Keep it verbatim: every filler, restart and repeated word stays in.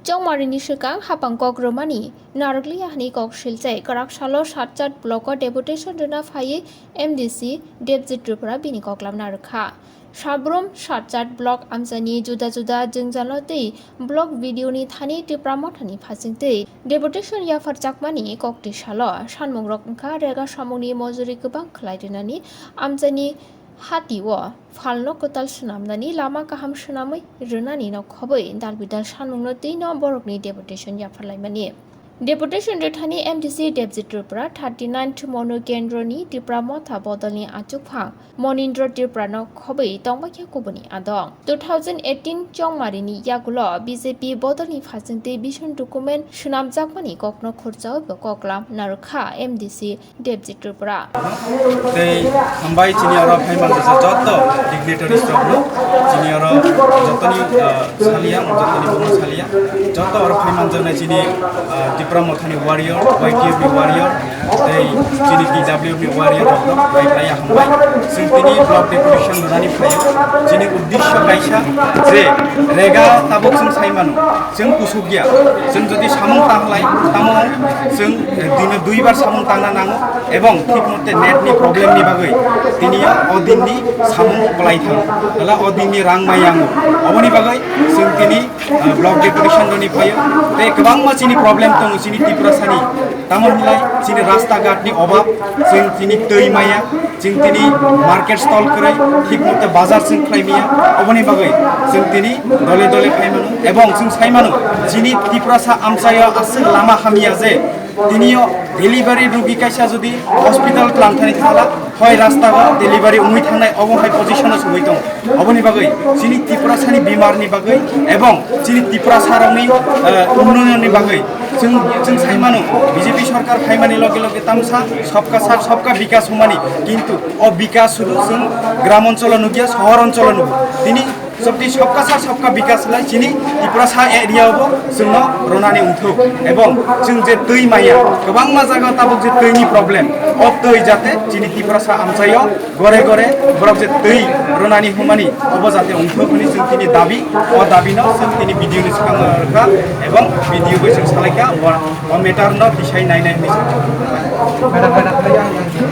Chongmarini swkang hapang kok rwmani narwkliya hwnwi kok silchai kwrak salo Satchat block-o deputation rwna phaiwi M D C Debjit Tripura bini koklam narwkha. Sabrum Satchat block amchaini juda juda jwngjalo tei block B D O ni thani Tipra Mothani phasingtwi deputation yapharjakmani koktwi salo sanmungrok wngkha rega samungni mojori kwbang khlai rwnani, amchaini hati-o phalno kwtal swnamnani, lama kaham swnamwi rwnani nok khobwi dalbidal sanmungno twino borokni deputation yapharlaimani. Deputation rwthani M D C Debjit Tripura, thirty-ninth Monu Kendroni Tipra Motha bodolni achukphang Monindra Tripura nok khobwi tongbaikha kubuni adong. Two thousand eighteen Chongmarini yagulo B J P bodolni phasingtwi bison document swnamjakmani kokno khurchawi bo koklam narwkha M D C Debjit Tripura. Tei hambai chini oro phai manjak joto dignitaries rokno, chini oro jotoni, ah, salia, jotoni bumo salia, joto oro phai manjaknai chini, ah, Tipra Mothani warrior, Y T F ni warrior, tei chini T W ni warrior rokno bai khlaiya hambai. Chwng tini block deputation rwnani phaio, chini uddesyo kaisa je rega tabuk chwng sai mano. Chwng kusuk ya, chwng jodi samung tang lai, tamo chwng dino duibar samung tangna nango, ebong thik mote net ni problem ni bagwi tini o din ni samung kwlai thango, hala o din ni rang mai yango, oboni bagwi chwng tini, ah, block deputation roni phaio, tei kwbangma chini problem tongo chini Tripura sani, tamo hinlai chini rasta ghat ni obab, chwng tini twi maya, chwng tini market stall kwrwi, thik mote bazar chwng khlai maya, oboni bagwi chwng tini dole dole phai mano, ebong chwng sai mano, chini Tiprasa amchaio aswk lama hamya je, tinio delivery rugi kaisa jodi hospital twlang thani thangla, hoi rasta o delivery wngwi thangnai, obo hai position o sogwi tongo. Oboni bagwi chini Tiprasani bimar ni bagwi ebong chini Tiprasa rokni, eh, unnoyon ni bagwi chwng, chwng sai mano, B J P sorkar phaimani loge loge tamsa sabka sath sabka bikas hwnmani, kintu o bikas sudu chwng gram oncholo nukya, sohor oncholo nugo. Tini sabti sabka sath sabka bikas lai chini Tiprasa area o bo chwngno ronani wngthok. Ebong chwng je twi maya, kwbangma jaga tabuk je twi ni problem, o twi jate chini Tiprasa amchaio gore gore borok je twi ronani hwnmani obo jate wngthok hwnwi chwng tini dabi, o dabi no chwng tini B D O ni swkango rwkha ebong B D O bai chwng salaikha, o, o matter no tisai nainai hwnwi chwng.